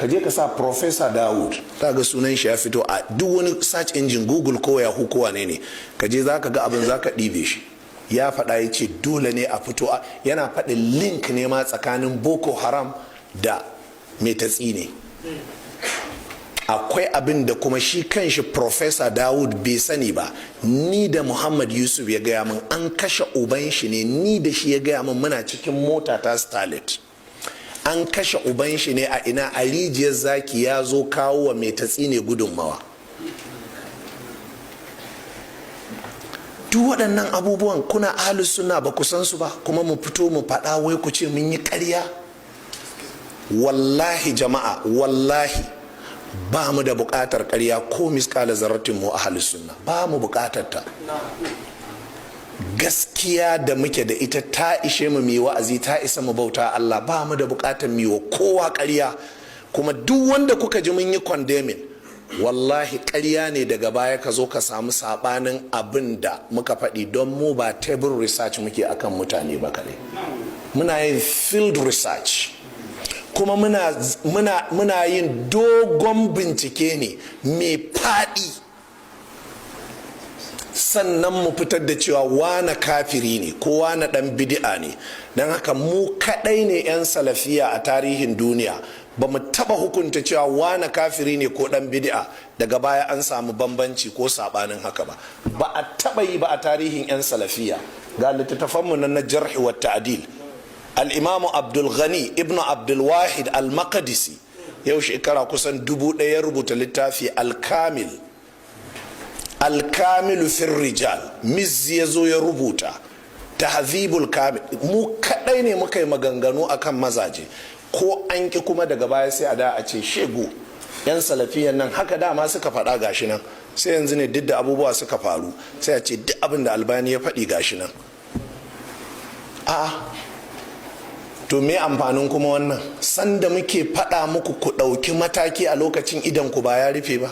Ka je ka sa Professor Dawud, za ga sunan shi ya fito a duk wani search engine, Google ko Yahoo ko wane ne. Ka je, za ka ga abin, za ka ɗibe shi. Ya faɗa, ya ce dole ne a fito. Yana faɗin link ne ma tsakanin Boko Haram da Mai ne. Akwai abin da kuma shi kanshi Professor Dawud bai sani ba. Ni da Muhammad Yusuf ya gaya min, an kashe uban shi ne. Ni da shi ya gaya min, muna cikin mota ta Starlet. An kashe uban shi ne a ina? A Rijiyar Zaki. Ya zo kawo wa Maitatsine gudunmawa. Duk waɗannan abubuwan kuna Ahlus Sunna ba ku san su ba, kuma mu fito mu faɗa, wai ku ce mun yi ƙarya. Wallahi jama'a, wallahi ba mu da buƙatar ƙarya ko miskala zarratin. Mu Ahlus Sunna ba mu buƙatar ta. Gaskiya da muke da ita ta ishe mu mu wa'azi, ta isa mu bauta Allah. Ba mu da buƙatar mu wa kowa ƙarya. Kuma duk wanda kuka ji mun yi condemning, wallahi ƙarya ne. Daga baya ka zo ka samu sabanin abin da muka faɗi, don mu ba table research muke akan mutane ba kare, muna yin field research, kuma muna yin dogon bincike ne mai faɗi, sannan mu fitar da cewa wane kafiri ne ko wane ɗan bidi'a ne. Don haka mu kaɗai ne 'yan Salafiya a tarihin duniya ba mu taba hukunta cewa wane kafiri ne ko dan bid'a, daga baya an samu bambanci ko sabanin haka ba. Ba a taba yi ba a tarihin 'yan Salafiya. Ga littattafanmu na jarhi wa ta'dil, al-Imamu Abdul Ghani Ibnu Abdul Wahid Al-Maqdisi, yau shekara kusan 1000, rubuta littafi Al-Kamil, Al-Kamilu fir Rijal. Mizzi ya zo ya rubuta Tahzibul Kamil. Mu kadai ne muka yi maganganu akan mazaje, ko an ki, kuma daga baya sai a da a ce shegu yan Salafiyan nan haka dama suka faɗa, gashi nan. Sai yanzu ne duk da abubuwa suka faru, sai a ce duk abin da Albani ya faɗi, gashi nan. A to, me amfanin kuma wannan? Sanda muke faɗa muku ku ɗauki mataki a lokacin, idan ku ba ya rufe ba?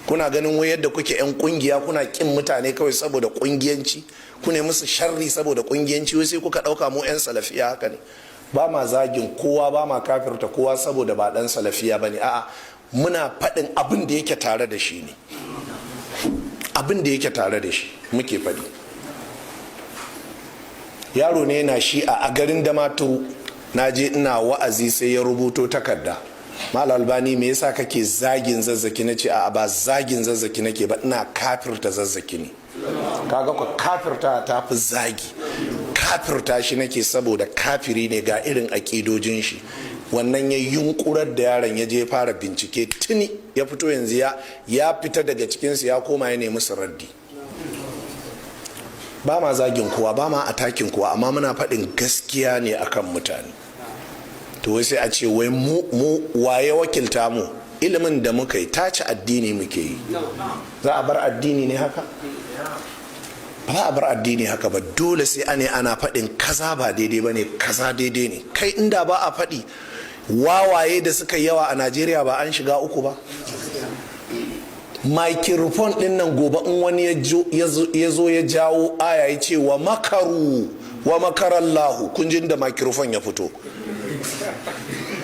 Kuna ganin wai yadda kuke 'yan kungiya, kuna kin mutane kawai saboda kungiyanci, ku ne musu sharri saboda kungiyanci, wai sai kuka ɗauka mu 'yan Salafiya haka ne. Ba ma zagin kowa, ba ma kafirta kowa saboda ba ɗan Salafiya ba ne. A'a, muna faɗin abin da yake tare da shi ne, abin da yake tare da shi muke faɗi. Yaro ne yana shi a garin Damaturu, na je ina wa'azi, sai ya rubuto takarda: "Malam Albani, me yasa kake zagin Zazzaki?" Na ce: "A ba zagin Zazzaki nake ba, ina kafirta Zazzaki ne." Kaga ko kafirta ta fi zagi. Kafirta shi nake saboda kafiri ne, ga irin aƙidojin shi. Wannan ya yunkurar da yaron, ya je fara bincike. Tuni ya fito, yanzu ya fita daga cikinsu, ya koma ya nemi su raddi. Ba ma zagin kowa, ba ma attacking kowa, amma muna faɗin gaskiya ne akan mutane. To wai sai a ce wai mu waye wakilta mu? Ilimin da muka yi, tace addini muke yi. Za a bar addini ne haka? Ba za a bar addini haka ba. Dole sai ane ana faɗin kaza ba daidai ba ne, kaza daidai ne. Kai, inda ba a faɗi, wawaye da suka yawa a Najeriya, ba an shiga uku ba? Microphone din nan, gobe in wani ya zo ya jawo aya, ya ce "wa makaru wa makarallahu", kun jin da microphone ya fito.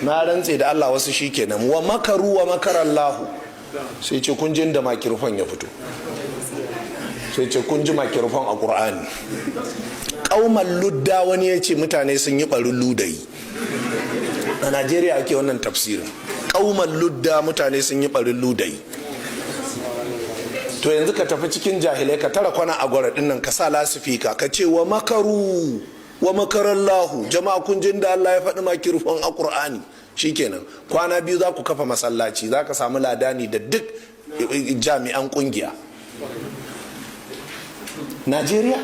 Na rantse da Allah, wasu shikenan, "wa makaru wa makarallahu", sai ce kun jin da microphone ya fito, sai ce kun ji microphone a Ƙur'ani. Ƙauman ludda, wani ya ce mutane sun yi ɓarin ludayi. A Najeriya ake wannan tafsirin. Ƙauman ludda, mutane sun yi ɓarin ludayi. To yanzu ka tafi cikin jahilai, ka tara kwana a gwara dinnan, ka sa lasifika, ka ce "wa makaru wa makarallahu", jama'a kun jin da Allah ya faɗi microphone a Ƙur'ani. Shikenan, kwana 2 za ku kafa masallaci, za ka samu ladani da duk jami'an ƙungiya. Najeriya,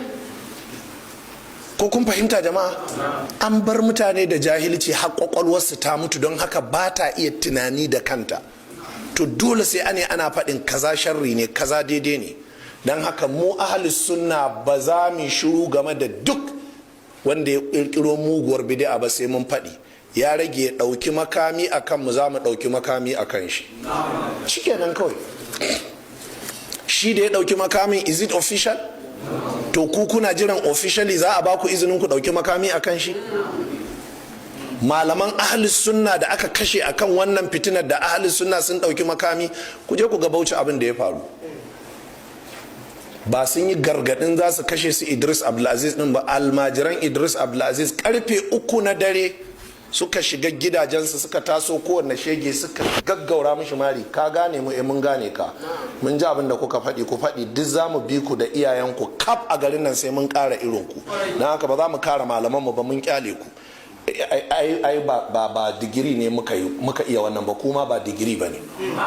ko kun fahimta jama'a? An bar mutane da jahilci har kwakwalwarsu ta mutu, don haka ba ta iya tunani da kanta. To dole sai ane ana faɗin kaza sharri ne, kaza daidai ne. Don haka mu Ahlus Sunna ba za mu shiru game da duk wanda ya ƙirƙiro muguwar bid'a ba, sai mun faɗi. Ya rage ya ɗauki makami a kanmu, za mu ɗauki makami a kan shi. Shikenan kawai. Shi da ya ɗauki makamin, is it official? To ku kuna jiran officially za a baku izinin ku ɗauki makami a kan shi? Malaman Ahli Sunna da aka kashe akan wannan fitinar da Ahli Sunna sun ɗauki makami, ku je ku ga Bauchi abin da ya faru. Ba sun yi gargadin za su kashe su Idris Abdulaziz din ba? Almajiran Idris Abdulaziz karfe 3 na dare suka shiga gidajensu, suka taso kowanne shege suka gaggaura mishi mari. "Ka gane mu? Eh, mun gane ka. Mun ji abin da kuka faɗi. Ku faɗi duk, za mu bi ku da iyayenku kaf a garin nan, sai mun ƙara irin ku. Don haka ba za mu kara malaman mu ba, mun kyale ku." Ai ba digiri ne muka yi muka iya wannan ba, kuma ba digiri ba ne.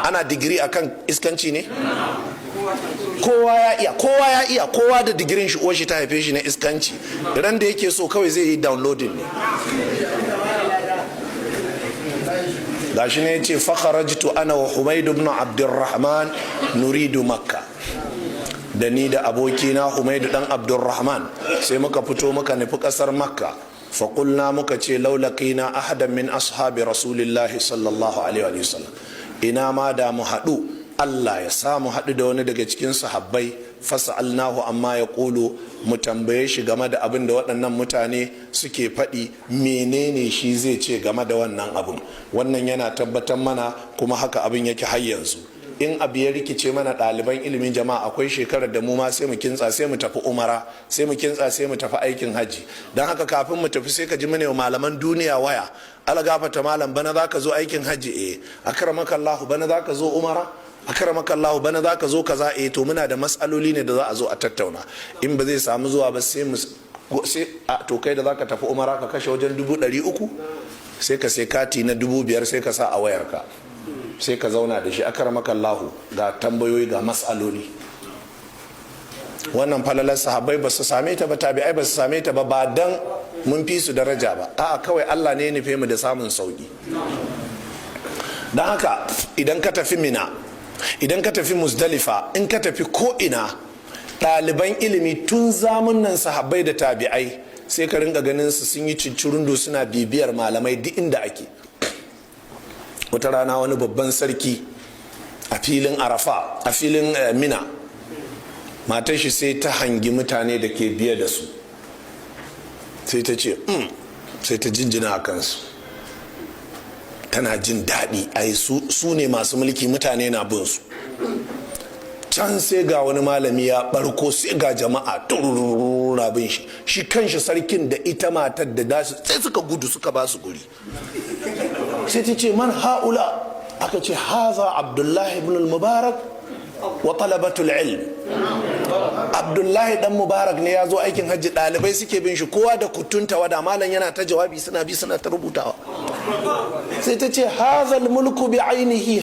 Ana digiri akan iskanci ne? Kowa ya iya, kowa ya iya, kowa da digirin shi, uwar shi ta haife shi na iskanci. Ran da yake so kawai zai yi downloading ne. Gashi ne yace: "Fakharajtu ana wa Humaid ibn Abdurrahman nuridu Makka." Da ni da abokina Humaid dan Abdurrahman sai muka fito muka nufi kasar Makka. Faƙulna, muka ce: "Law laqina ahadan min ashabi Rasulillahi sallallahu alaihi wa sallam, ina ma da mu haɗu, Allah ya samu haɗu da wani daga cikin sahabbai, fasa'alnahu amma ya ƙulu, mu tambaye shi game da abin da waɗannan mutane suke faɗi, menene shi zai ce game da wannan abin?" Wannan yana tabbatar mana kuma haka abin yake har yanzu. In abu ya rikice mana ɗaliban ilimin jama'a, akwai shekarar da mu ma sai mu kintsa sai mu tafi umara, sai mu kintsa sai mu tafi aikin hajji. Don haka kafin mu tafi sai ka ji mune malaman duniya waya: "Algafata malam, bana za ka zo aikin hajji?" "Eh." "Akramaka Allahu, bana za ka zo umara?" "Akramaka Allahu, bana za ka zo kaza?" "Eh." To muna da matsaloli ne da za a zo a tattauna. In ba zai samu zuwa ba, sai mu sai a to kai da zaka tafi umara ka kashe wajen 300,000, sai ka sai kati na 5,000, sai ka sa a wayarka, sai ka zauna da shi: "Akramaka Allahu, ga tambayoyi, ga matsaloli." Wannan falalar sahabbai ba su same ta ba, tabi'ai ba su same ta ba. Ba dan mun fi su daraja ba, a'a, kawai Allah ne ya nufe mu da samun sauki. Don haka idan ka tafi Mina, idan ka tafi Musdalifa, in ka tafi ko'ina, ɗaliban ilimi tun zamunan sahabbai da tabi'ai sai ka ringa ganin su sun yi cincirundu suna bibiyar malamai duk inda ake. Wata rana wani babban sarki a filin Arafa, a filin Mina, matar shi sai ta hangi mutane da ke biye da su, sai ta ce, sai ta jinjina a kansu, tana jin daɗi, ai su ne masu mulki, mutane na bin su. Can sai ga wani malami ya barko, sai ga jama'a turururu bin shi. Shi kanshi sarkin da ita matar da dasu sai suka gudu suka ba su guri. Sai ta ce: "Man ha'ula?" Aka ce: "Haza Abdullahi ibn Mubarak wa talabatul ilm." Abdullahi dan Mubarak ne ya zo aikin hajji, ɗalibai suke bin shi, kowa da kuttun tawada. Malam yana ta jawabi, suna bi suna ta rubutawa. Sai ta ce: "Hazal mulku bi ainihi."